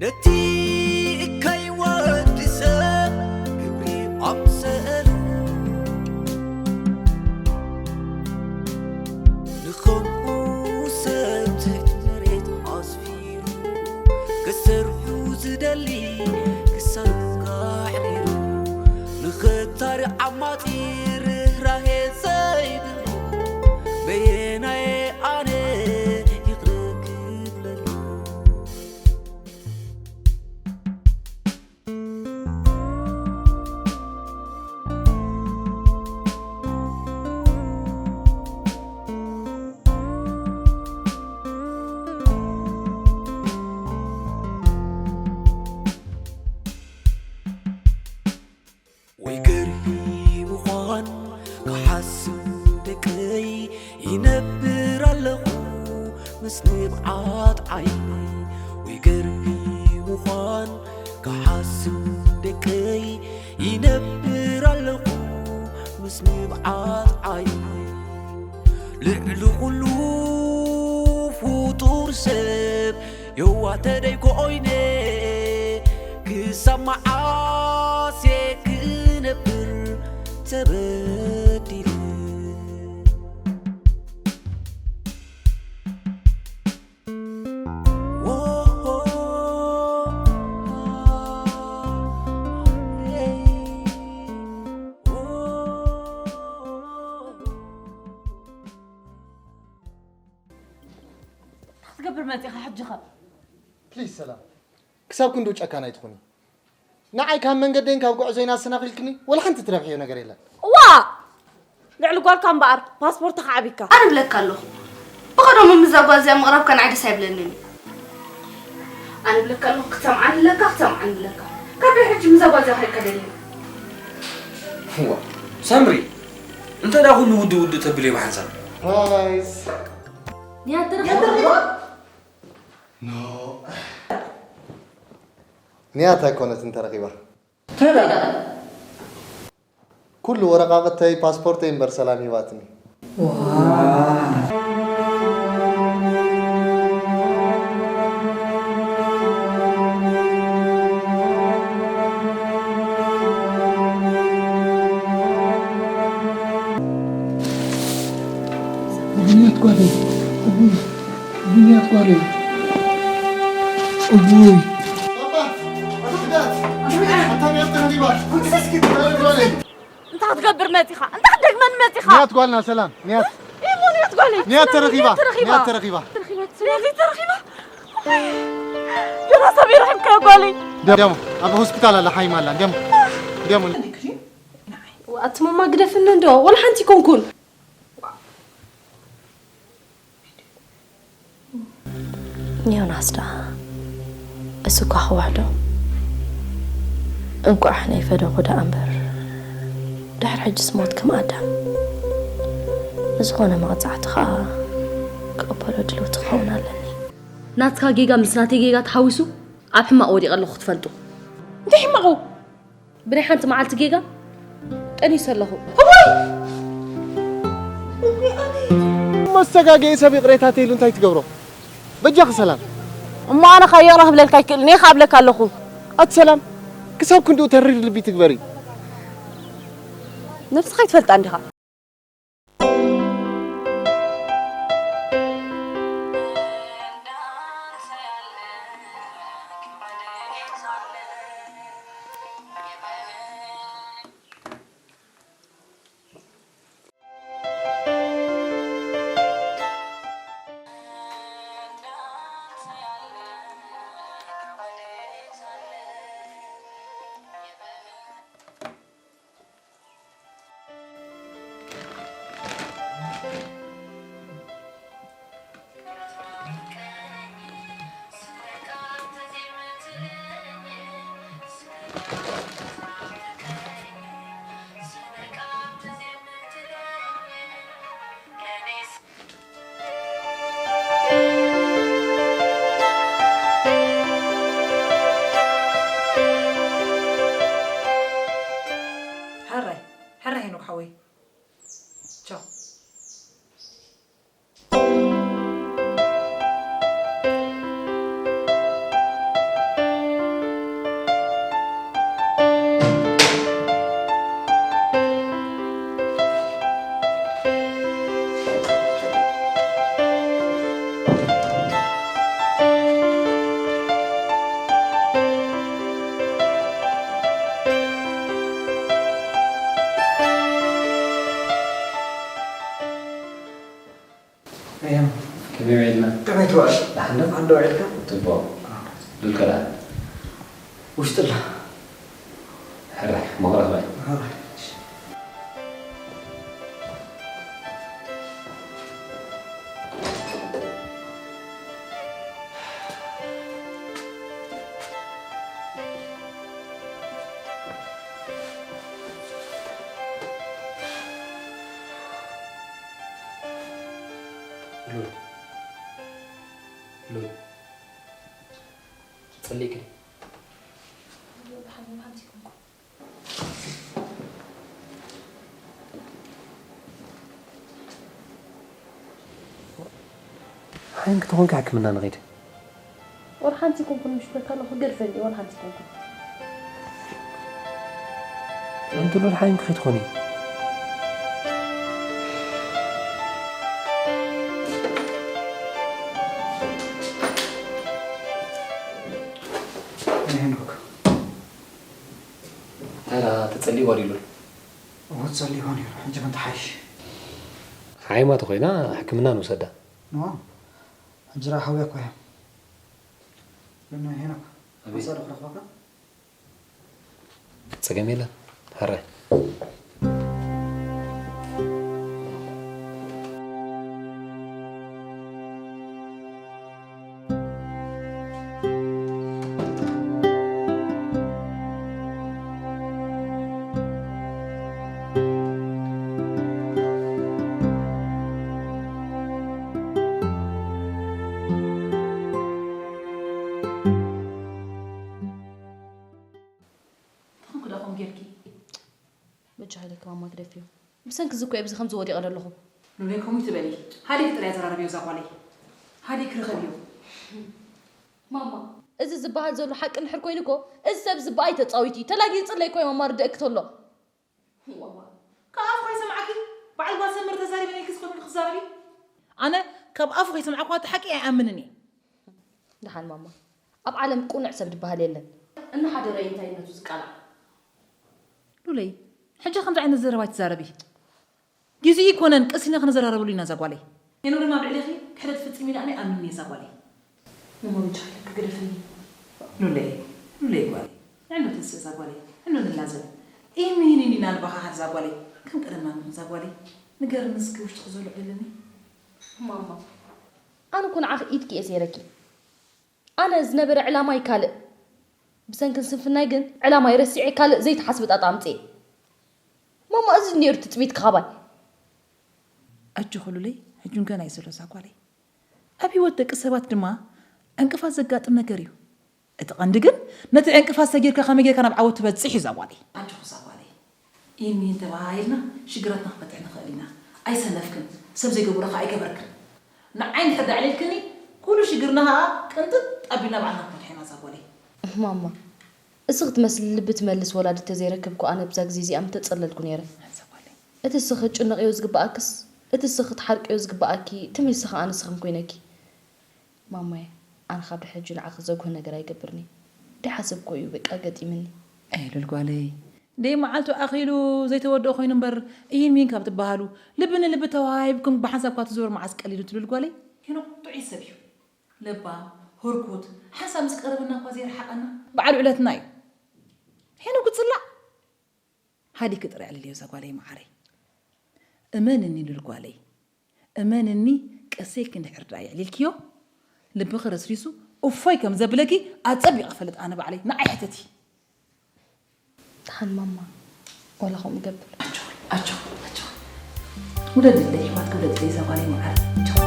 ነቲ እካይ ወዲ ሰብ ግብሪ ኣምሰሉ ንኸምኡ ሰብ ትሕቲ መሬት ኣስፊሩ ክሰርሑ ዝደሊ ክሳኑ ካሕዲሩ ንኽታሪ ዓማጺ ርህራሄ ዘይብሉ በየናየ ኣነ ይቕረ ክብለሉ። ወይ ገርሂ ምዃን ክሓስብ ደቀይ ይነብር ኣለኹ ምስ ንብዓት ዓይነይ። ወይ ገርሂ ምዃን ክሓስብ ደቀይ ይነብር ኣለኹ ምስ ንብዓት ዓይነይ። ልዕሊ ኩሉ ፍጡር ሰብ የዋተ ደይኮይነ ክሳብ መዓስ እየ ክነብር ተበዲለ። ክትገብር መፂኻ ሕጂ ኸ? ፕሊዝ ሰላም፣ ክሳብ ክንድኡ ጨካን ኣይትኹኒ። ንዓይ ካብ መንገደይን ካብ ጉዕዞይን ኣሰናኺልክኒ ወላ ሓንቲ ትረብሕዮ ነገር የለን። ዋ! ልዕሊ ጓልካ እምበኣር ፓስፖርትኻ ዓቢካ። ኣነ እብለካ ኣለኹ፣ ብቐደሙ ምስዛ ጓል እዚኣ ምቕራብካ ንዓይ ደስ ኣይብለንን እዩ። ኣነ እብለካ ኣለኹ፣ ክትሰምዓኒ ኣለካ፣ ክትሰምዓኒ ኣለካ። ካብ ሕጂ ምስዛ ጓል እዚኣ ክርኢካ ደልየ። ዋ፣ ሳምሪ፣ እንተ ደኣ ኩሉ ውድእ ውድእ ተብልዮ ብሓንሳብ። ራይስ። ንያት ተረኺባ? ኖ። ንያት ኣይኮነትን ተረኺባ። ተረዳ። ኩሉ ወረቓቕተይ፣ ፓስፖርተይ እምበር ሰላም ሂባትኒ። ብንያት ጓለይ፣ ብንያት ጓለይ። እውይ። እንታይ ክትገብር መጺኻ? እንታይ ክትደግመኒ መጺኻ? ንያት ጓልና ሰላም፣ ንያት። ኢሞ ንያት ጓለይ። ንያት ተረኺባ፣ ንያት ተረኺባ። ተረኺባ፣ ተረኺባ። ንያት ተረኺባ። ዮና ሰበይ ረኺብካዮ ጓለይ። ደሞ፣ ኣብ ሆስፒታል ኣላ፣ ሓይማ ኣላ። ደሞ፣ ደሞ። ኣቲ ማማ ግደፍኒ እንዶ፣ ወላ ሓንቲ ይኮንኩን። ዮናስ ደኣ እሱ እኳ ክውሕዶ፣ እንቋዕ ነይፈደኹ ደኣ እምበር፣ ድሕሪ ሕጅስ ሞት ከም ኣዳም። ንዝኾነ መቕጻዕቲ ኸኣ ክቕበሎ ድልውቲ ክኸውን ኣለኒ። ናትካ ጌጋ ምስ ናተይ ጌጋ ተሓዊሱ ኣብ ሕማቕ ወዲቐ ኣለኹ ክትፈልጡ። እንታይ ሕማቑ? ብናይ ሓንቲ መዓልቲ ጌጋ ጠኒሰ ኣለኹ። እዋይ! መሰጋገኢ ሰብ ይቕሬታ ተይሉ እንታይ ትገብሮ? በጃኺ ሰላም። እሞ ኣነ ኸ ይቕረ ክብለልካ ኣይክእልን እየ፣ ኸኣ እብለካ ኣለኹ። ኣቲ ሰላም፣ ክሳብ ክንድኡ ተሪር ልቢ ትግበሪ። ነብስኻ ኣይትፈልጣን ዲኻ? ትውዕል። ደሓን ዶ? ደሓን ዶ ውዒልካ? ጽቡቕ። ሉል ከ ደኣ? ውሽጢ ኣላ። ሕራይ፣ መኽረኽ በል። ሕራይ። ሉል። ሉል። ጸሊእክን። ሓይን ክትኾንካ ሕክምና ንኸይድ። ወላ ሓንቲ ይኮንኩን ምሽ በልካ ኣለኹ፣ ገድፈኒ፣ ወላ ሓንቲ ይኮንኩን። እንት ሉል ሓይን ክኸይድ ትኾኒ። ናይ ሄኖክ። እንታይ ደኣ ተጸሊእዋ ድዩ ሉል? እዎ፣ ተጸሊእዋ ነይሩ። ሕጂ ግን ትሓይሽ። ሓይማ ተኾይና ሕክምና ንውሰዳ። እዎ፣ ሕጂ ደኣ ሓውያ እኮ እያ። ግን ሄኖክ፣ ኣቤት። ሓንሳእ ዶ ክረኽበካ? ጸገም የለን። ሕራይ። እንታይ ኾንኩ ደኣ ከምኡ ጌርኪ? በጃኺ ኢለኪ ማማ ግደፍዮ። ብሰንኪ እዚ እኮ እየ ኣብዚ ከምዚ ወዲቐ ዘለኹ። ሉሌ ከምኡ ትበሊ። ሃዲኪ ጥራይ ኣዘራርብዮ እዛ ጓለይ። ሃዲኪ ርኸብዮ። ማማ፣ እዚ ዝበሃል ዘሎ ሓቂ እንድሕር ኮይኑ እኮ፣ እዚ ሰብ እዚ ብኣይ ተጻዊቱ እዩ። ተላጊጹለይ እኮ እዩ ማማ ርድእኪ ተሎ። ማማ፣ ካብ ኣፉ ከይሰማዕኪ፣ በዓል ጓል ሰመረ ተዛሪበን ኢልኪ ዝኮንኪ ክትዛረቢ? ኣነ ካብ ኣፉ ከይሰማዕኩ እቲ ሓቂ ኣይኣምንን እየ። ደሓን ማማ፣ ኣብ ዓለም ቁኑዕ ሰብ ዝበሃል የለን። እናሓደረ እዩ እንታይነቱ ዝቃላዕ። ሉለይ፣ ሕጂ ከምዚ ዓይነት ዘረባ ኣይትዛረቢ። ግዜኡ ኣይኮነን፣ ቀስ ኢልና ክንዘራረበሉ ኢና እዛ ጓለይ። ሄኖ ድማ ኣብ ልዕሌኺ ክሕደት ፈጺሙ ኢለ ኣነ ኣይኣምንን እየ እዛ ጓለይ። እሞ በጃኺ ግደፍኒ። ሉለይ፣ ሉለይ ጓለይ፣ ንዕኖ ተንስእ እዛ ጓለይ፣ ንዕኖ ንላዘብ። ኢሚን ኢንዲና ንባኻኻር እዛ ጓለይ፣ ከም ቀደምና ንኹን እዛ ጓለይ። ንገርኒ እስኪ ውሽጥኺ ዘሎ ዕልልኒ። ማማ፣ ኣነ እኮ ንዓኺ ኢድኪ እየ ሰይረኪ። ኣነ ዝነበረ ዕላማይ ካልእ፣ ብሰንክን ስንፍናይ ግን ዕላማይ ረሲዐ ካልእ ዘይተሓስበ ጣጣ ኣምጽኤ። ማማ፣ እዚ ነይሩ ትጽቢትኪ ካባይ። ኣጆኺ ሉለይ፣ ሕጂ እውን ገና እዩ ዘሎ እዛ ጓለይ። ኣብ ህይወት ደቂ ሰባት ድማ ዕንቅፋት ዘጋጥም ነገር እዩ። እቲ ቀንዲ ግን ነቲ ዕንቅፋት ሰጊርካ ከመይ ጌርካ ናብ ዓወት ትበጽሕ እዩ እዛ ጓለይ። ኣጆኺ እዛ ጓለይ። ኢሚን ተባሂልና ሽግራትና ክንፈትሕ ንኽእል ኢና። ኣይሰነፍክን፣ ሰብ ዘይገበሮ ኸኣ ኣይገበርክን። ንዓይ እንድሕር ደኣ ኣዕሊልክኒ፣ ኩሉ ሽግርና ኸኣ ቅንጥጥ ኣቢልና ባዕልና ክንፈትሖ ኢና እዛ ጓለይ። ማማ፣ እስኺ ትመስሊ ልቢ ትመልስ ወላዲት ተዘይረከብኩ ኣነ ብዛ ግዜ እዚኣ ምተጸለልኩ ነይረ። እዛ ጓለይ። እቲ እስኺ ክትጭነቕዮ ዝግብኣክስ፣ እቲ እስኺ ክትሓርቅዮ ዝግብኣኪ፣ ተመሊስኺ ኸኣ ንስኺ ኮይነኪ። ማማየ፣ ኣነ ካብ ድሕሪ ሕጂ ንዓኺ ዘጉህ ነገር ኣይገብርን እየ። ደይሓሰብክዎ እዩ በቃ ገጢምኒ። ኣይ ሉል ጓለይ፣ ደይ መዓልቱ ኣኺሉ ዘይተወድኦ ኮይኑ እምበር፣ ኢሂን ሚሂን ካብ ትበሃሉ፣ ልቢ ንልቢ ተወሃሂብኩም ብሓንሳብ ካብ ትዞሩ መዓስ ቀሊሉ ትሉል ጓለይ? ሄኖክ ጥዑይ ሰብ እዩ። ለባም፣ ህርኩት፣ ሓንሳብ ምስ ቀረበና እኳ ዘይረሓቐና። በዓል ውዕለትና እዩ። ሄኖክ ክጽላእ። ሃዲኪ ጥራይ ኣዕልልዮ እዛ ጓለይ መዓረይ። እመንኒ ሉል ጓለይ፣ እመንኒ፣ ቀስ ኢልኪ እንድሕር ደኣ የዕሊልክዮ፣ ልብኺ ረስሪሱ እፎይ ከም ዘብለኪ ኣጸቢቐ እፈልጥ ኣነ ባዕለይ። ንዓይ ሕተቲ። ደሓን ማማ፣ ዋላ ከምኡ እገብር። ኣጆኺ፣ ኣጆኺ፣ ኣጆኺ። ውለድለይ፣ ኣሕዋትኪ ውለድለይ፣ እዛ ጓለይ መዓረይ። ኣጆኺ።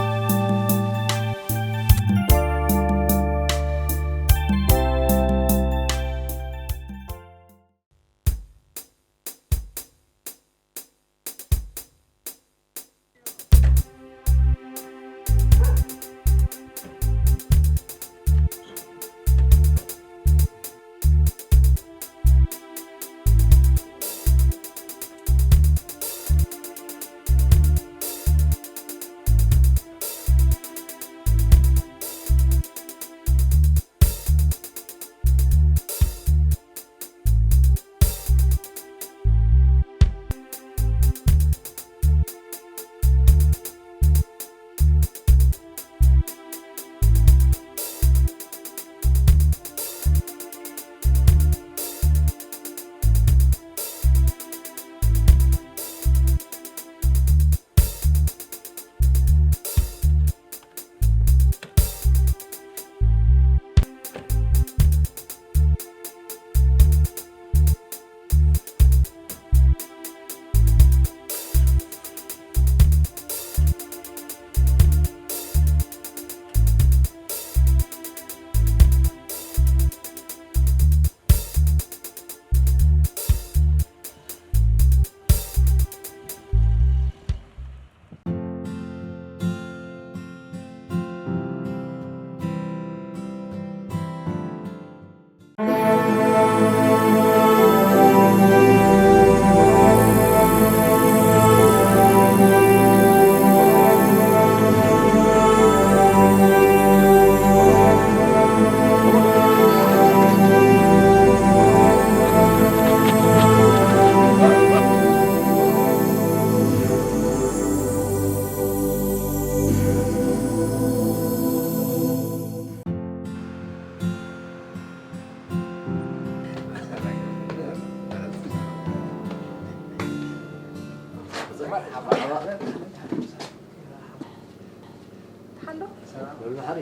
ድሓን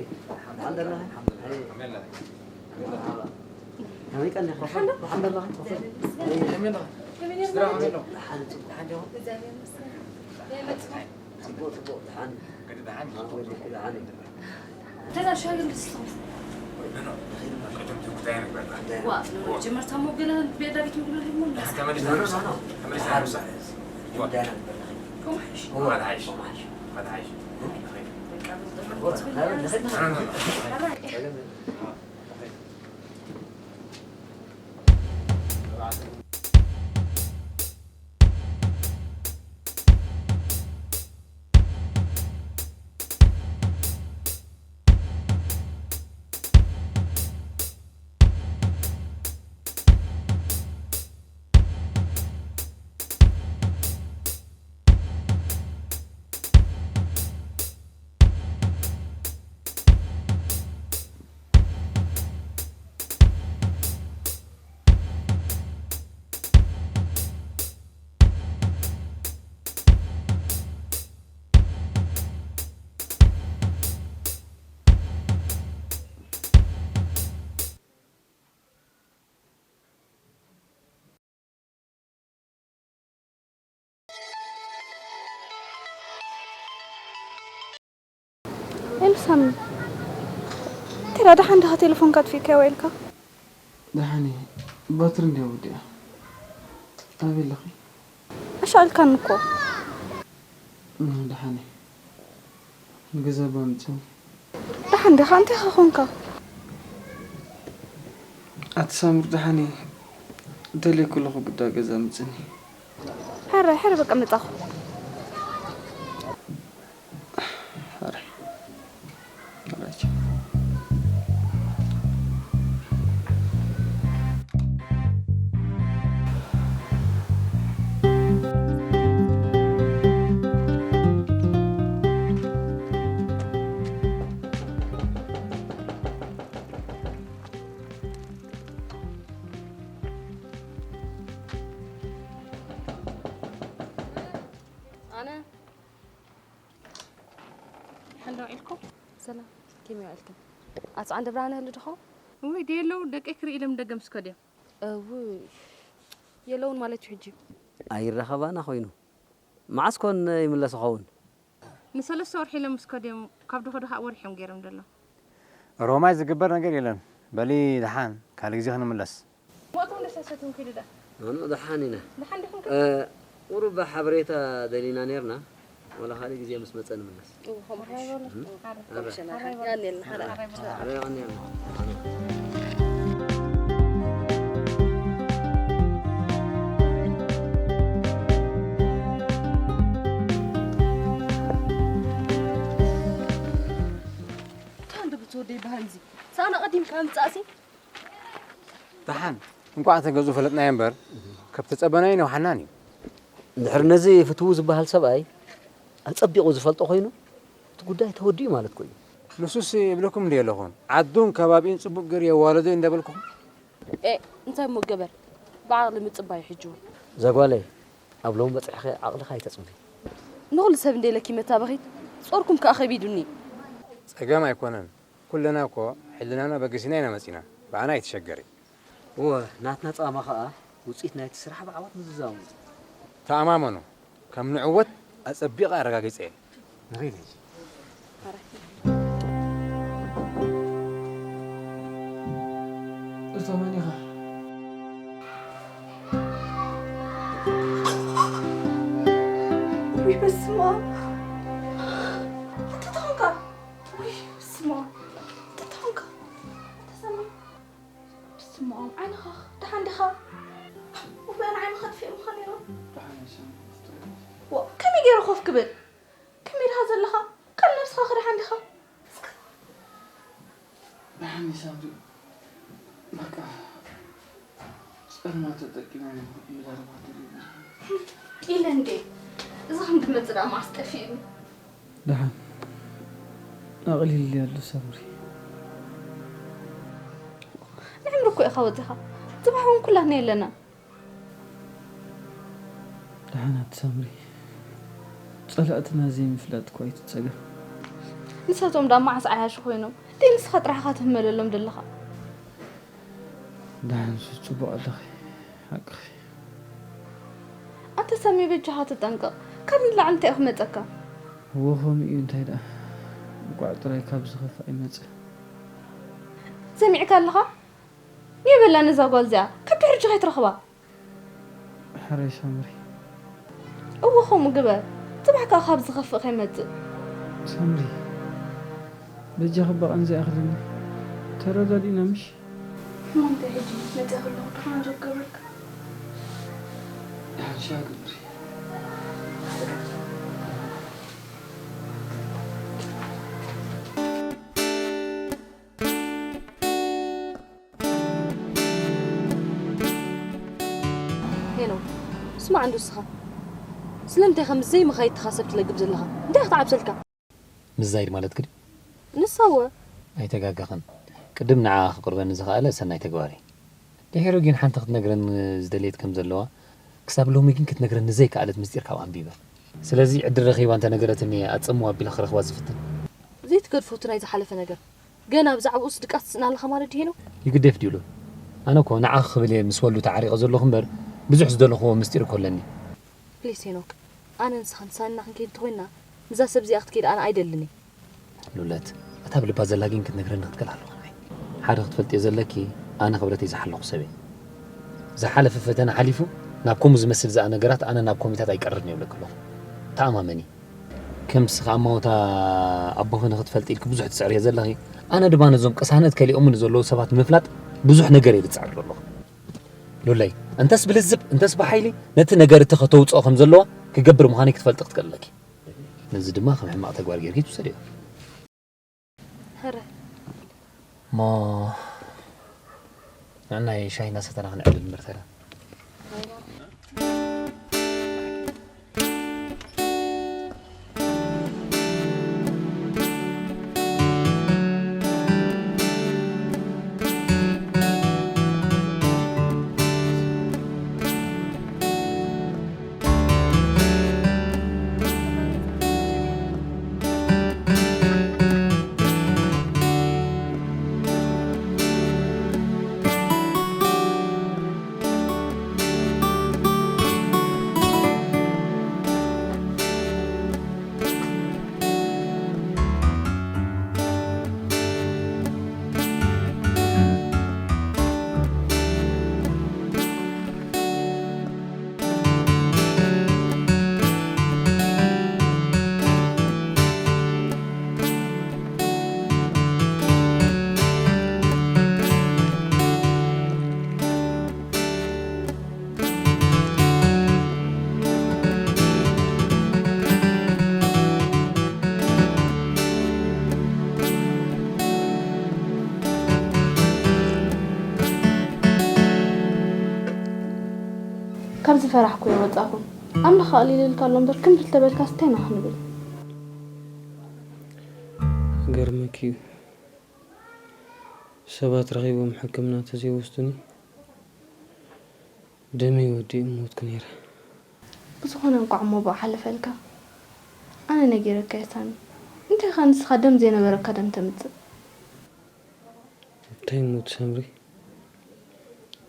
ደለኻ? ከመይ ቀኒኻ? ደሓን ደለኻ? ጽቡቕ፣ ጽቡቕ፣ ደሓን። ደሓን። ደሓን። ዋ፣ ጀመርታ ሞ ገለ ቤት ዳዊት ምግቢ ሂብሞ። ኤልሳሚ፣ እንተ ደኣ ደሓን ዲኻ ቴሌፎንካ ኣጥፊእካዮ ኢልካ? ደሓን እየ። ባትሪ እንድያ ወዲኣ። ኣበይ ኣለኺ? ኣሻቒልካኒ እኮ። እም፣ ደሓን እየ። ንገዛ እባ ምጽኒ። ደሓን ዲኻ? እንታይ ኸ ኾንካ? ኣቲ ሳምሪ፣ ደሓን እየ። ደልየ ከለኹ ግዳ ገዛ ምጽኒ። ሕራይ፣ ሕራይ በቃ መጻኹ። ሕራይ። ሕራይ። ኣነ ሕንዶ ኢልኩም? ሰላም፣ ከመይ ውዒልክን? ኣቶ ዓንደብርሃን ይህሉ ዶ ኸውን? እውይ፣ ደየለዉ፣ ደቀይ ክርኢ ኢሎም ደገ ምስ ከዱ እዮም። እውይ፣ የለውን ማለት እዩ ሕጂ? ኣይራኸባና ኮይኑ። መዓስ ኮን ይምለስ ይኸውን? ንሰለስተ ወርሒ ኢሎም ምስ ከዱ እዮም፣ ካብ ዝኸዱ ከዓ ወርሒ እዮም ገይሮም ዘለዉ። ሮማይ ዝግበር ነገር የለን። በሊ ደሓን፣ ካልእ ግዜ ክንምለስ። ሞእቶም ደሳሰትም ኪዱ ዳ? ኖኖ፣ ደሓን ኢና። ደሓን ዲኹም ከ? እ፣ ቁሩብ ሓበሬታ ደሊና ኔርና። ወላ ካልእ ግዜ ምስ መጸ ንምለስ። እዎ፣ ከምኡ ሓራይ በሉ። እም? ሓራይ። ኣረ። ኮምሽን፣ ሓራይ። ያኔልና፣ ሓራይ። ሓራይ በሉ። ኣረ፣ ያኔልና። እንታይ እንዶ ብትወደይ ባህል እዚ? ሳና ቀዲምካ ምጻእሲ? ደሓን፣ እንቋዕ ተገዝኡ ፈለጥናዮ እምበር፣ ከብቲ ጸበናዮ ነውሓናን እዩ። እንድሕር ነዚ ፍትዉ ዝበሃል ሰብኣይ ኣጸቢቑ ዝፈልጦ ኮይኑ፣ እቲ ጉዳይ ተወዲኡ ማለት እኮ እዩ። ንሱስ ይብለኩም እንድየ ኣለኹ፣ ዓዱን ከባቢኡን ጽቡቕ ገይሩ የዋለዶ እዩ እንዳበልኩኹም። ኤ፣ እንታይ እሞ ገበር? ብዓቕሊ ምጽባይ ሕጂ እውን። እዛ ጓለይ፣ ኣብ ሎሚ በጺሕኺ ዓቕልኺ ኣይተጽብቢ። ንኹሉ ሰብ እንደ ኢለኪ መታበኺት፣ ጾርኩም ከኣ ከቢዱኒ። ጸገም ኣይኮነን። ኩልና እኮ ሕልናና በጊስና ኢና መጺና። ብኣና ኣይትሸገሪ። እወ፣ ናትና ጻማ ኸኣ ውጽኢት ናይቲ ስራሕ ብዓወት ምዝዛሙ። ተኣማመኑ። ከም ንዕወት ኣጸቢቐ ኣረጋጊጸ እየ። ንኺድ ሕጂ። እቶ መን ኢኻ? ውይ፣ በስመ ኣብ። እንታይ ተኾንካ? ውይ፣ በስመ ኣብ። እንታይ ተኾንካ? ተሰማ። በስመ ኣብ፣ ዓይንኻ ደሓን ዲኻ? ውይ፣ ኣነ ዓይንኻ ኣጥፊእምኻ ነይሩ። ደሓን እየ፣ ሰማ። ዋ፣ ከመይ ገይሩ ኮፍ ክብል? ከመይ ኢኻ ዘለኻ? ካልእ ነብስኻ ከ ደሓን ዲኻ? እስከ ደሓን እየ ሳምሪ። በቃ ጸልማት ተጠቂመ መዛረባ ተሪፉ። ኢለ እንዴ? እዚ ከም ዝመጽእ ደኣ መዓስ ጠፊእኒ? ደሓን ኣቕሊልለይ ኣሎ ሳምሪ። ንዕምሪ እኮ ኢኻ ወጺኻ። ጽባሕ እውን ኩላትና የለና። ደሓናት ሳምሪ፣ ጸላእትና ዘይምፍላጥ እኮ ኣይትጸገም። ንሳቶም ዳ መዓስ ዓያሹ ኮይኖም? ደይ ንስኻ ጥራሕኻ ትህመለሎም ደለኻ? ደሓንሱ ጽቡቕ ኣለኺ ሓቅኺ። ኣንተ ሳሚ በጃኻ ተጠንቀቕ። ካብ ንላዕሊ እንታይ እዩ ክመጸካ? እዎ ከምኡ እዩ እንታይ ደኣ። እንቋዕ ጥራይ ካብ ዝኸፍእ ኣይመጽእ። ሰሚዕካ ኣለኻ? ኒበላ ነዛ ጓል እዚኣ ካብ ድሕሪ ሕጂ ከይትረኽባ። ሕራይ ሳምሪ። እወ ከምኡ ግበር። ጽባሕ ከኣ ካብ ዝኸፍእ ከይመጽእ። ሳምሪ በጃኺ በቐን ዘይኣኽለኒ ተረዳዲእና ምሽ? እሞ እንታይ ሕጂ መጺኣ ከለኹ ድኻ ጀገበልካ? ሓንሻ ግብሪ። ሄኖክ፣ ስማዕ እንዶ እስኻ። ስለምንታይ ኢኻ ምስ ዘይመኻይድትኻ ሰብ ትለግብ ዘለኻ? እንታይ ኢኻ ተዓብሰልካ? ምስ ዛይድ ማለትኪ ድዩ? ንሳ እወ። ኣይተጋገኽን። ቅድም ንዓኣ ክቕርበኒ ዝኸኣለ ሰናይ ተግባር እዩ። ድሒሩ ግን ሓንቲ ክትነግረኒ ዝደልየት ከም ዘለዋ፣ ክሳብ ሎሚ ግን ክትነግረኒ ዘይከኣለት ምስጢር ካብ ኣንቢበ። ስለዚ ዕድል ረኺባ እንተነገረትኒ እየ ኣጸምዋ ኣቢለ ክረኽባ ዝፍትን። ዘይትገድፎ እቲ ናይ ዝሓለፈ ነገር። ገና ብዛዕባኡስ ድቃስ ትስእን ኣለኻ ማለት ድዩ ሄኖክ? ይግደፍ ድዩ ሉል? ኣነ እኮ ንዓኺ ክብል እየ ምስ ወሉ ተዓሪቐ ዘለኹ እምበር ብዙሕ ዝደለኽዎ ምስጢር እኮ ኣለኒ። ፕሊስ ሄኖክ፣ ኣነ ንስኻን ተሳኒና ክንከይድ እንተኾይንና ምስዛ ሰብ እዚኣ ክትከይድ ኣነ ኣይደልን እየ። ሉለት፣ እታ ኣብ ልባ ዘላ ግን ክትነግረኒ ክትክእል ኣለኹ ንዓይ። ሓደ ክትፈልጥዮ ዘለኪ፣ ኣነ ክብረተይ ዝሓለኹ ሰብ እየ። ዝሓለፈ ፈተነ ሓሊፉ ናብ ከምኡ ዝመስል ዝኣ ነገራት ኣነ ናብ ኮሚታት ኣይቀርብን እየ ይብለኪ ኣለኹ። ተኣማመኒ። ከም ንስኺ ኣማውታ ኣቦኺ ንኽትፈልጢ ኢልኪ ብዙሕ ትጽዕርዮ ዘለኺ፣ ኣነ ድማ ነዞም ቅሳነት ከሊኦምኒ ዘለዉ ሰባት ንምፍላጥ ብዙሕ ነገር እየ ዝጽዕር ዘለኹ። ሉለይ፣ እንተስ ብልዝብ እንተስ ብሓይሊ ነቲ ነገር እቲ ከተውጽኦ ከም ዘለዋ ክገብር ምዃነይ ክትፈልጢ ክትክእል ኣለኪ። ነዚ ድማ ከም ሕማቕ ተግባር ጌርኪ ትውሰድዮ። ሕረ እሞ ንዕናይ ሻሂ እናሰተና ክንዕልል እምበር ተላ። ካብ ዝፈራሕኩ እየ ወጻኹ። ኣምላኽ ኣቕሊልልካ ኣሎ እምበር ክምብል ተበልካስ እንታይ ኢና ክንብል? ገርመኪ እዩ። ሰባት ረኺቦም ሕክምና ተዘይወስዱኒ ደመይ ወዲኡ ምሞትኩ ነይረ። ብዝኾነ እንቋዕ እሞ ብኣ ሓለፈልካ። ኣነ ነጊረካ እየ ሳሚ። እንታይ ኸ ንስኻ ደም ዘይነበረካ ደም ተምጽእ? እንታይ ሞት ሰምሪ?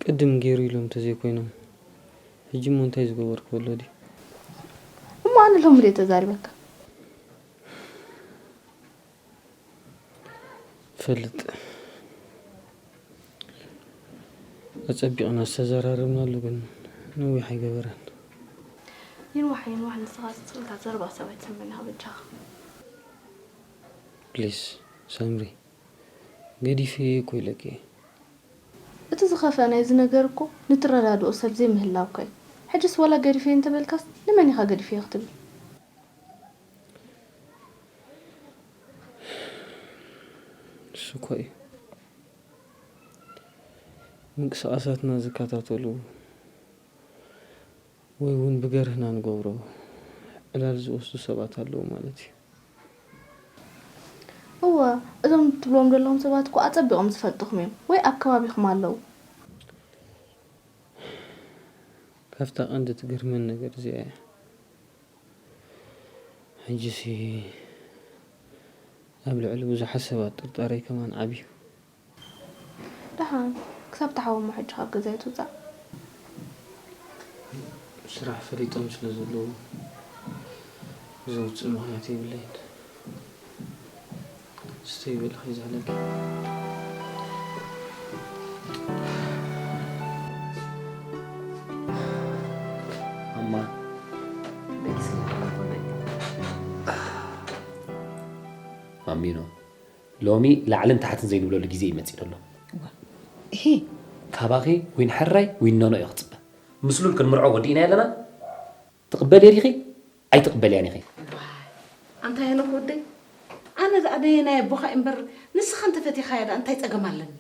ቅድም ገይሩ ኢሎም ተዘይኮይኖም ሕጂ እሞ እንታይ ዝገበርኩ ኣሎ ድዩ? እሞ ኣነ ሎሚ ድየ ተዛሪበካ? ፈልጥ ኣጸቢቕና ዝተዘራረብናሉ ግን ነዊሕ ኣይገበረን። ይንዋሕ ይንዋሕ ንስኻ ዝጽልካ ዘረባ ሰብ ኣይትሰምዕን ኢኻ በጃኻ። ፕሊስ ሳምሪ ገዲፈ እኮ ኢለኪ። እቲ ዝኸፍአ ናይዚ ነገር እኮ ንትረዳድኦ ሰብ ዘይምህላውካ እዩ። ሕጅስ ዋላ ገዲፈ እንተበልካስ ንመን ኢኻ ገዲፈ ክትብል? እሱ እኮ እዩ ምንቅስቓሳትና ዝከታተሉ ወይ እውን ብገርህና ንገብሮ ዕላል ዝወስዱ ሰባት ኣለዉ ማለት እዩ። እወ፣ እዞም ትብሎም ዘለኹም ሰባት እኮ ኣጸቢቖም ዝፈልጡኹም እዮም ወይ ኣብ ከባቢኹም ኣለዉ። ካብታ ቀንዲ ትገርመን ነገር እዚኣ እያ። ሕጂሲ ኣብ ልዕሊ ብዙሓት ሰባት ጥርጣረይ ከማን ዓብዩ። ደሓን፣ ክሳብ ተሓወሞ ሕጂ ካብ ገዛይ ትውጻእ። ስራሕ ፈሊጦም ስለ ዘለዉ ዘውጽእ ምኽንያት የብለይን። ስተይ በል ከይዝሕለኪ። ማማ። ማሚኖ፣ ሎሚ ላዕልን ታሕትን ዘይንብለሉ ግዜ እዩ መጺኡ ዘሎ። እሂ። ካባኺ ዊን ሕራይ ዊን ኖኖ እየ ክጽበ። ምስ ሉል ክንምርዖ ወዲእና ኣለና። ትቕበልዮ ዲኺ? ኣይትቕበልያን ኢኺ። ዋይ፣ ኣንታ ሄኖክ ወደይ፣ ኣነ ደኣ ደየናይ ኣቦኻ እምበር፣ ንስኻ እንተፈቲኻያ ደኣ እንታይ ጸገም ኣለኒ?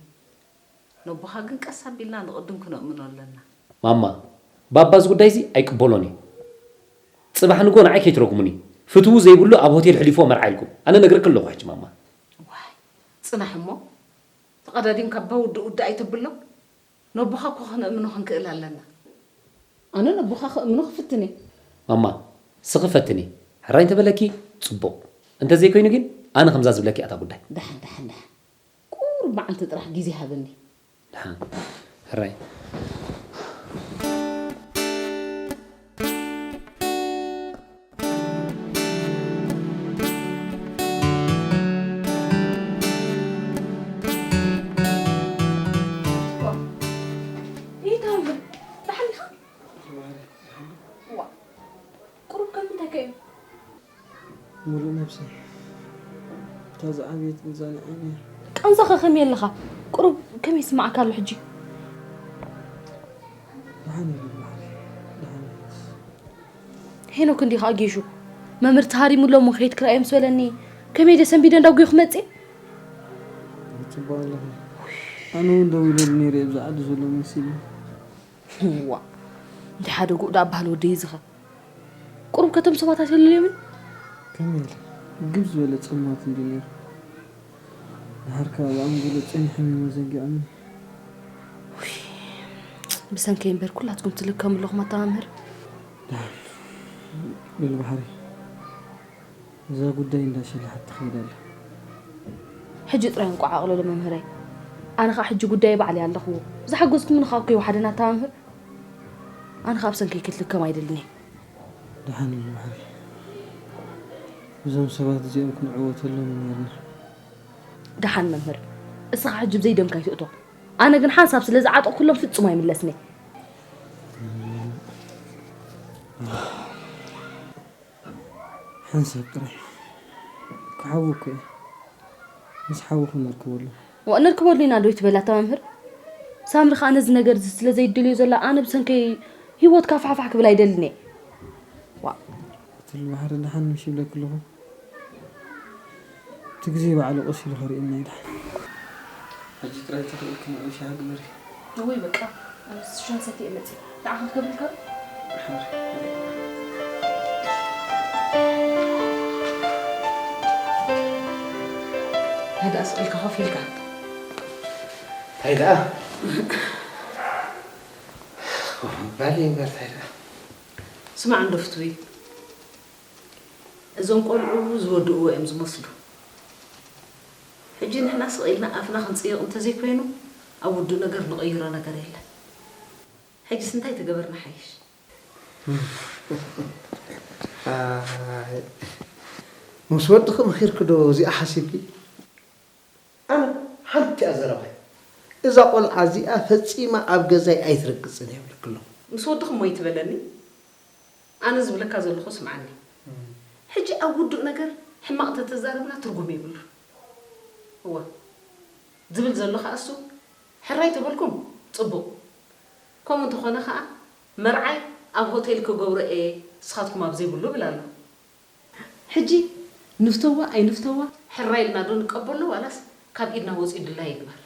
ነቦኻ ግን ቀስ ኣቢልና ንቕድም ክነእምኖ ኣለና። ማማ፣ ባባ እዚ ጉዳይ እዚ ኣይቅበሎን እዩ። ጽባሕ ንጎ ንዓይ ከይትረጉሙኒ። ፍትዉ ዘይብሉ ኣብ ሆቴል ሕሊፎ መርዓ ኢልኩም። ኣነ ነግረኪ ኣለኹ ሕጂ ማማ። ዋይ፣ ጽናሕ እሞ። ተቐዳዲምካ ኣባ ውድእ ውድእ ኣይተብሎ። ነቦኻ እኮ ክነእምኖ ክንክእል ኣለና። ኣነ ነቦኻ ክእምኖ ክፍትን እየ። ማማ፣ ስኺ ፈትኒ። ሕራይ እንተበለኪ ጽቡቕ። እንተዘይኮይኑ ግን ኣነ ከምዛ ዝብለኪ ኣታ ጉዳይ። ደሓን፣ ደሓን፣ ደሓን። ቁሩብ መዓልቲ ጥራሕ ግዜ ሃበኒ። ደሓን። ሕራይ። ዋ፣ ይታምር። ደሓን ኢኻ? ዋ፣ ቁሩብ ከም እንታይ ከ እዩ? ሙሉእ ነብሰይ እታ ዝዓበየት እዛ ንዓይ ነይራ። ቃንዛኸ ከመይ ኣለኻ? ቁሩብ ከመይ ይስምዓካ ኣሎ ሕጂ? ደሓን እየ በዓል፣ ደሓን እየ። ሄኖክ እንዲኻ ኣጊሹ። መምህር ተሃሪሙ ኣሎ እሞ ከይድ ክረኣዮ ምስ በለኒ፣ ከመይ ኢለ ሰንቢደ እንዳጉየኹ መጽእ? ጽቡቕ ኣለኺ። ኣነ እውን ደው ኢለሉ ነይረ እየ፣ ኣብዚ ዓዲ ዘሎ መሲሉ። ዋ፣ እንታይ ሓደ ጉእ ደኣ በሃል ወደይ ዝኸ። ቁሩብ ከቶም ሰባት ኣይተለልዮምን? ከመይ ኢለ? ግብ ዝበለ ጸልማት እንድዩ ነይሩ። ድሓር ከኣ ብኣንጎሎ ጸኒሖም እዮም ኣዘንጊዖምኒ። ውይ፣ ብሰንከይ እምበር ኩላትኩም ትልከሙ ኣለኹም ኣታ መምህር። ደሓን በል ባሕሪ። እዛ ጉዳይ እንዳሸለሓት ትኸይድ ኣላ። ሕጂ ጥራይ እንቋዕ ኣቕልሎ መምህረይ። ኣነ ኸኣ ሕጂ ጉዳይ ባዕለይ ኣለኽዎ። ዝሓገዝኩምኒ ኸኣ እኮ ይወሓደና ኣታ መምህር። ኣነ ኸኣ ብሰንከይ ክትልከም ኣይደልን እየ። ደሓን ኣሎ ባሕሪ። እዞም ሰባት እዚኦም ክንዕወተሎም ነይርና። ደሓን መምህር፣ እስኻ ሕጂ ብዘይ ደምካ ኣይትእቶ። ኣነ ግን ሓንሳብ ስለ ዝዓጠቕኩሎም ፍጹም ኣይምለስን እየ። ሓንሳብ ጥራይ። ክሓዊ እኮ እየ። ምስ ሓዊ ክንርከበሉ። ዋ፣ ንርክበሉ ኢና ዶ ይትበል ኣታ መምህር? ሳምሪ ኸኣ ነዚ ነገር እዚ ስለ ዘይደልዮ ዘላ፣ ኣነ ብሰንከይ ህይወትካ ፋሕፋሕ ክብል ኣይደልን እየ። ዋ። እቲ ባሕሪ ደሓን ምሽ ይብለኪ ኣለኹ። እቲ ግዜ ባዕሉ ቀስ ኢሉ ከርእየና እዩ ደሓን። ሕጂ ጥራይ ተኽእልኪ ንዑ ሻሂ ግበሪ። እወይ በቃ፣ ኣነስ ሻሂ ሰትየ መጽእ። ንዓኻ ክገብርልካ ዶ? እንታይ ደኣ ስቕ ኢልካ ኮፍ ኢልካ? እንታይ ደኣ? ባሊ እምበር እንታይ ደኣ? ስማዕ እንዶ ፍትዊ፣ እዞም ቆልዑ ዝወድእዎ እዮም ዝመስሉ። ሕጂ ንሕና ስቕ ኢልና ኣፍና ክንጽይቕ እንተዘይኮይኑ፣ ኣብ ውዱእ ነገር ንቐይሮ ነገር የለን። ሕጅስ እንታይ ተገበርና ሓይሽ? ኣይ፣ ምስ ወድኺ መኺርኪ ዶ እዚኣ ሓሲብኪ? ኣነ ሓንቲ እያ ዘረባይ። እዛ ቆልዓ እዚኣ ፈጺማ ኣብ ገዛይ ኣይትረግጽን እየ እብለኪ ኣለኹ። ምስ ወድኺ እሞ ይትበለኒ። ኣነ ዝብለካ ዘለኹ ስምዓኒ። ሕጂ ኣብ ውዱእ ነገር ሕማቕ ተተዛረብና ትርጉም የብሉን። እወ፣ ዝብል ዘሎ ከኣ እሱ፣ ሕራይ ተበልኩም፣ ጽቡቕ። ከምኡ እንተኾነ ከኣ፣ መርዓይ ኣብ ሆቴል ክገብሮ እየ፣ ንስኻትኩም ኣብ ዘይብሉ፣ ብል ኣሎ። ሕጂ ንፍተዋ ኣይንፍተዋ፣ ሕራይ ኢልና ዶ ንቀበሎ፣ ዋላስ ካብ ኢድና ወጺኡ ድላይ ይግበር?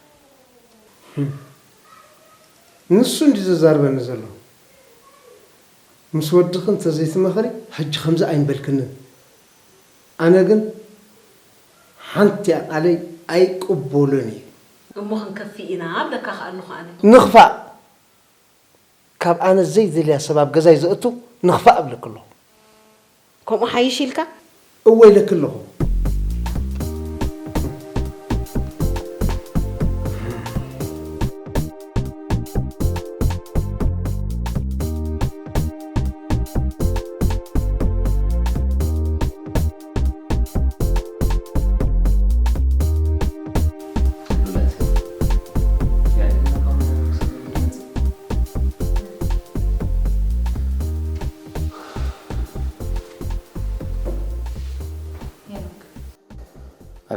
ንሱ እንድዩ ዘዛርበኒ ዘሎ። ምስ ወድኺ እንተዘይትመኽሪ፣ ሕጂ ከምዚ ኣይምበልክንን። ኣነ ግን ሓንቲ እያ ቃለይ ኣይቅበሎን እየ። እሞ ክንከፊ ኢና እብለካ ከኣ ኣለኹ ኣነ። ንኽፋእ! ካብ ኣነ ዘይደልያ ሰብ ኣብ ገዛይ ዘእቱ ንኽፋእ እብለኪ ኣለኹ። ከምኡ ሓይሽ ኢልካ? እወ ኢለኪ ኣለኹ።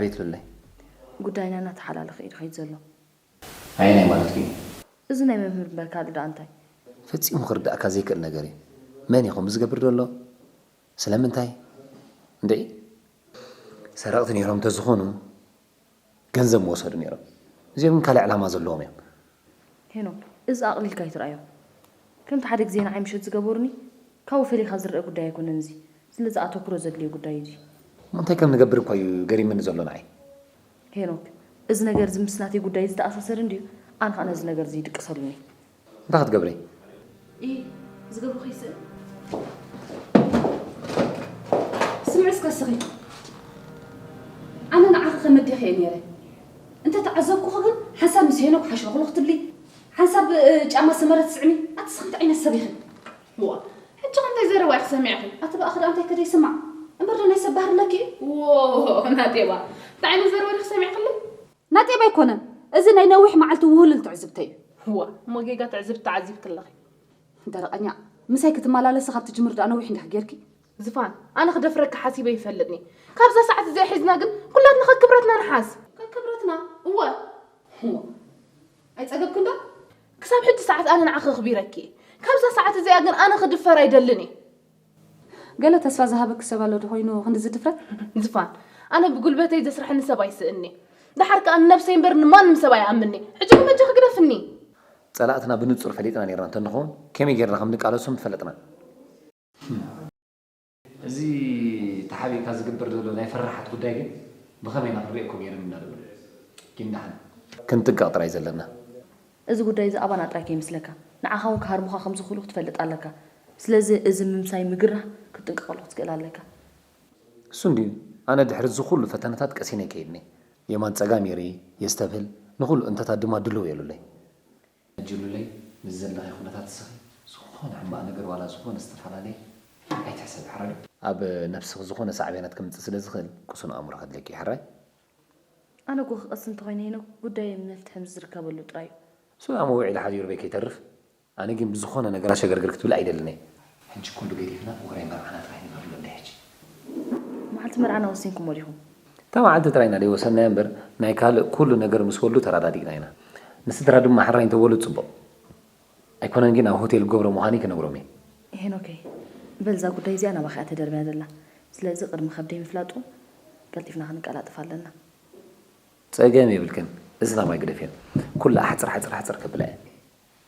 ኣቤት ሉለይ። ጉዳይና እናተሓላለኸ እዩ ዝኸይድ ዘሎ። ኣየናይ ማለት እዩ? እዚ ናይ መምህር እምበር ካልእ ደኣ እንታይ? ፈጺሙ ክርዳእካ ዘይክእል ነገር እዩ። መን እዩ ከምኡ ዝገብር ዘሎ? ስለምንታይ? እንድዒ፣ ሰረቕቲ ነይሮም እንተዝኾኑ ገንዘብ ምወሰዱ ነይሮም። እዚኦም ግን ካልእ ዕላማ ዘለዎም እዮም። ሄኖክ፣ እዚ ኣቕሊልካ ኣይትርኣዮ። ከምቲ ሓደ ግዜ ንዓይ ምሸት ዝገበሩኒ፣ ካብኡ ፈሊኻ ዝረኣ ጉዳይ ኣይኮነን እዚ። ስለዚ ኣተኩሮ ዘድልዮ ጉዳይ እዩ እዚ። እሞ እንታይ ከም ንገብር እኳ እዩ ገሪምኒ ዘሎ ንዓይ። ሄኖክ፣ እዚ ነገር እዚ ምስ ናተይ ጉዳይ ዝተኣሳሰር እንድዩ፣ ኣነ ኸኣ ነዚ ነገር እዚ ይድቅስ ኣሉኒ። እንታይ ክትገብሪ? ኢሂ፣ ዝገብሮ ከይስእን። ስምዒ እስከ እስኺ። ኣነ ንዓኺ ከመዲኺ እየ ነይረ። እንተ ተዓዘብኩኺ ግን ሓንሳብ ምስ ሄኖክ ሓሽበኽሎ ክትብሊ፣ ሓንሳብ እ፣ ጫማ ሰመረ ትስዕሚ። ኣቲ እስኺ እንታይ ዓይነት ሰብ ኢኺ? ዋ፣ ሕጂ ከ እንታይ ዘረባ ኢኺ ሰሚዕኺ? ኣቲ ብኣኺ ደኣ እንታይ ከ ደይስማዕ? እምበር ዶ ናይ ሰብ ባህሪ ኣለኪ? ዎ፣ ናጤባ፣ እንታይ ዓይነት ዘረባ ኢኺ ሰሚዕክለይ? ናጤባ ኣይኮነን፣ እዚ ናይ ነዊሕ መዓልቲ ውህሉል ትዕዝብተይ እዩ። ዋ፣ እሞ ጌጋ ትዕዝብቲ ተዓዚብኪ ኣለኺ። ደረቐኛ፣ ምሳይ ክትመላለሲ ካብ ትጅምሪ ደኣ ነዊሕ እንዲኺ ጌርኪ። ዝፋን፣ ኣነ ክደፍረኪ ሓሲበ ይፈልጥኒ። ካብዛ ሰዓት እዚኣ ሒዝና ግን ኩላትና ከክብረትና ንሓዝ። ከክብረትና? እወ። እወ። ኣይጸገብክን ዶ? ክሳብ ሕጂ ሰዓት ኣነ ንዓኺ ኣኽቢረኪ እየ። ካብዛ ሰዓት እዚኣ ግን ኣነ ክድፈር ኣይደልን እየ። ገለ ተስፋ ዝሃበኪ ሰብ ኣሎ ዶ ኮይኑ ክንድዚ ድፍረት? ዝፋን፣ ኣነ ብጉልበተይ ዘስርሐኒ ሰብ ኣይስእን እየ። ደሓር ከኣ ንነብሰይ እምበር ንማንም ሰብ ኣይኣምን እየ። ሕጂ ግን በጃኺ ግደፍኒ። ጸላእትና ብንጹር ፈሊጥና ኔርና እንተንኸውን ከመይ ጌርና ከም ንቃለሶም ምፈለጥና። እዚ ተሓቢእካ ዝግበር ዘሎ ናይ ፈራሓት ጉዳይ ግን ብኸመይ ኢና ክንሪኦ እኮ ገይሩኒ እንዳበሉ። ግን ደሓን። ክንጥንቀቕ ጥራይ ዘለና። እዚ ጉዳይ እዚ ኣባና ጥራይ ከይመስለካ። ንዓኻ እውን ክሃርሙኻ ከም ዝኽእሉ ክትፈልጥ ኣለካ። ስለዚ እዚ ምምሳይ ምግራህ ክትጥንቀቐሉ ክትክእል ኣለካ። እሱ እንድዩ። ኣነ ድሕሪ እዚ ኩሉ ፈተነታት ቀሲነ ይከይድኒ። የማን ጸጋም ይርኢ፣ የስተብህል፣ ንኹሉ እንተታት ድማ ድልው የሉለይ። ኣጀሉለይ፣ ምስ ዘለኺ ኩነታት እስኺ ዝኾነ ሕማቕ ነገር ዋላ ዝኾነ ዝተፈላለየ ኣይትሕሰቢ፣ ሕራይ ዶ? ኣብ ነብስኺ ዝኾነ ሳዕቤናት ከምጽእ ስለ ዝኽእል ቅሱን ኣእምሮ ከድልየኪ እዩ፣ ሕራይ? ኣነ እኮ ክቐሲ እንተኾይነ ሄኖክ፣ ጉዳየይ መፍትሒ ምስ ዝርከበሉ ጥራይ እዩ። እሱ ደኣ መውዒሊ ሓዲሩ በይ ከይተርፍ። ኣነ ግን ብዝኾነ ነገራት ሸገርገር ክትብል ኣይደልን እየ። ሕጂ ኩሉ ገዲፍና ወረ መርዓና ጥራይ ንገብረሉ እንዳ ሕጂ። መዓልቲ መርዓና ወሲንኩሞ ዲኹም? እታ መዓልቲ ጥራይ ኢና ደይወሰንናያ እምበር ናይ ካልእ ኩሉ ነገር ምስ ወልዱ ተረዳዲእና ኢና። ንስድራ ድማ ሕራይ እንተወሉ ጽቡቕ። ኣይኮነን ግን ኣብ ሆቴል ክገብሮ ምዃነይ ክነግሮም እየ። ሄኖከይ፣ በል እዛ ጉዳይ እዚኣ ናባኻ እያ ተደርብያ ዘላ። ስለዚ ቅድሚ ከብደይ ምፍላጡ ቀልጢፍና ክንቀላጥፍ ኣለና። ጸገም የብልክን። እዚ ናባይ ግደፍዮ። ኩላ ሓጽር ሓጽር ሓጽር ከብላ እየ።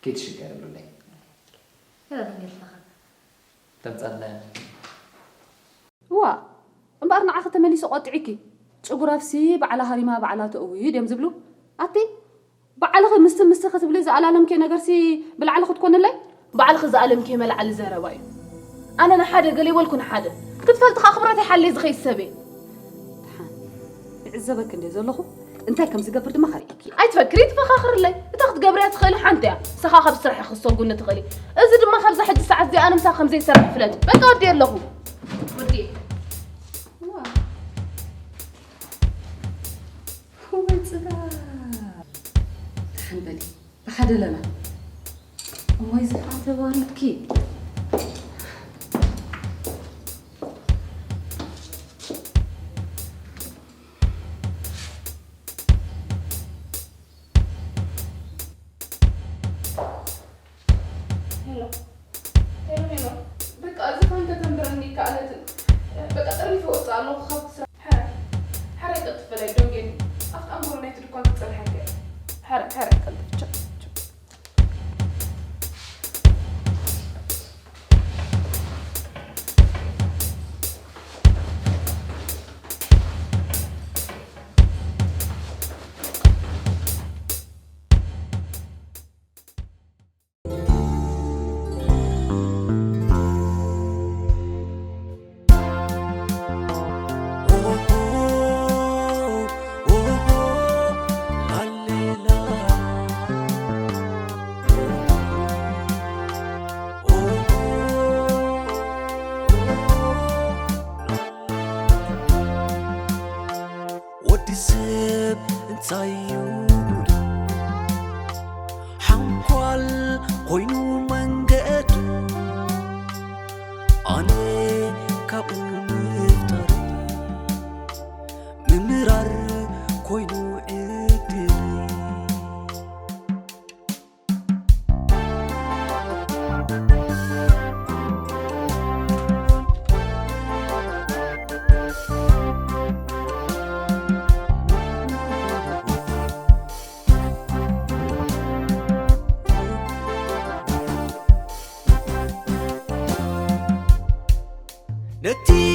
ከይትሽገር ይብሉለይ። ተምጻልና። እዋ እምበኣር ንዓኺ ተመሊሱ ቆጢዕኪ። ጭጉራፍሲ ባዕላ ሃሪማ ባዕላ ተእዊ ድዮም ዝብሉ። ኣቲ ባዕልኺ ምስቲ ምስቲ ክትብሊ ዝኣላለምኪ ነገርሲ ብላዕሊ ክትኮንለይ። ባዕልኺ ዝኣለምኪ መልዓሊ ዘረባ እዩ። ኣነ ንሓደ ገለ ይበልኩ ንሓደ ክትፈልጢ ከዓ ክብረት ይሓለይ ዝኸይድ ሰብ እየ። ደሓን ይዕዘበኪ እንደ ዘለኹ እንታይ ከም ዝገብር ድማ ከርእየኪ። ኣይትፈክሪ ትፈኻኽርለይ። እታ ክትገብርያ ትኽእሊ ሓንቲ እያ። ንስኻ ካብ ስራሕ ክሰጉኒ ትኽእሊ። እዚ ድማ ካብዛ ሕጂ ሰዓት እዚኣ ኣነ ምሳኺ ከም ዘይሰርሕ ፍለጢ። በቃ ወዲኤ ኣለኹ። ወዲኤ። ወይ ጽጋ። ደሓን በሊ። ብሓደ ለና። እሞይ ዝፋን ተዋሪድኪ። ሄሎ ሄሎ ሄሎ፣ በቃ ዝፋን ከተንብረኒ ይከኣለትን። በቃ ጠሪፈ ወፅእ ኣለኹ ካብቲ ስራሕ። ሕራይ ሕራይ ቀልጥፍ በላይ ደንጌኒ። ኣብቲ ኣንጎሎ ናይቲ ድኳን ክፀንሓካ እየ። ሕራይ ሕራይ ቀልጥፍ። ቻው ቻው። ወዲ ሰብ እንታይ እዩ ጉዱ? ሓንኳል ኮይኑ መንገዱ፣ ኣነ ካብኡ ምፍጣር፣ ምምራር ነቲ